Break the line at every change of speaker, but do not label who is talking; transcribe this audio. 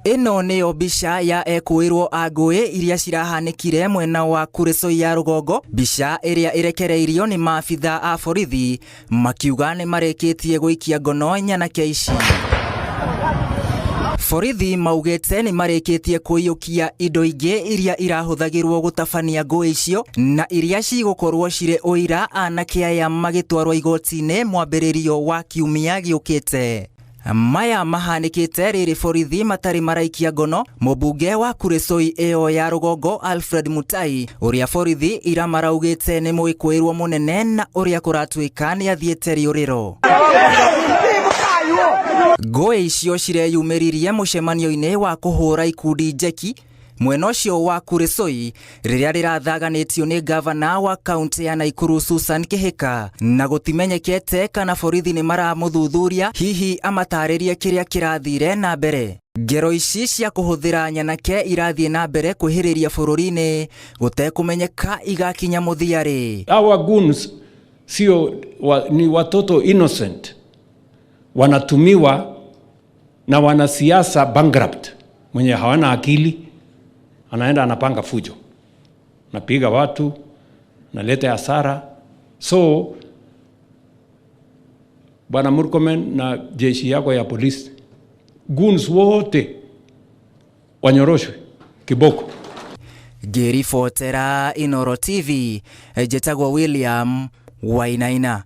Ĩno nĩyo mbica ya ekũĩrwo a ngũĩ iria cirahanĩkire mwena wa Kuresoi ya rũgongo, mbica ĩrĩa ĩrekereirio nĩ maabitha a borithi makiuga nĩ marĩkĩtie gũikia ngono nyanake ici. Borithi maugĩte nĩ marĩkĩtie kũiyũkia indo ingĩ iria irahũthagĩrwo gũtabania ngũĩ icio na iria cigũkorwo cirĩ ũira anake aya magĩtwarwo igoti-inĩ mwambĩrĩrio wa kiumia gĩũkĩte. Maya mahanĩkĩte rĩrĩ borithi matarĩ maraikia ngono mũmbunge wa Kuresoi ĩyo ya rũgongo Alfred Mutai ũrĩa borithi ira maraugĩte nĩ mwĩkũĩrwo mũnene na ũrĩa kũratuĩka nĩ athiĩte rĩũrĩro. Ngũĩ icio cireyumĩririe mũcemanio-inĩ wa kũhũra ikundi njeki mwena ũcio wa Kuresoi rĩrĩa rĩrathaganĩtio nĩ gavana wa kaunti ya Naikuru Susan Kihika na gũtimenyekete kana borithi nĩ maramũthuthuria hihi amatarĩrie kĩrĩa kĩrathire na mbere. Ngero ici cia kũhũthĩra nyanake irathiĩ na mbere kwĩhĩrĩria bũrũri-inĩ gũtekũmenyeka igakinya mũthia rĩ.
Our goons sio wa, ni watoto innocent wanatumiwa na wanasiasa bankrupt mwenye hawana akili, anaenda anapanga fujo, napiga watu, naleta hasara. So Bwana Murkomen na jeshi yako ya polisi, goons wote wanyoroshwe kiboko.
Ngĩribotera Inooro TV, njĩtagwo William Wainaina.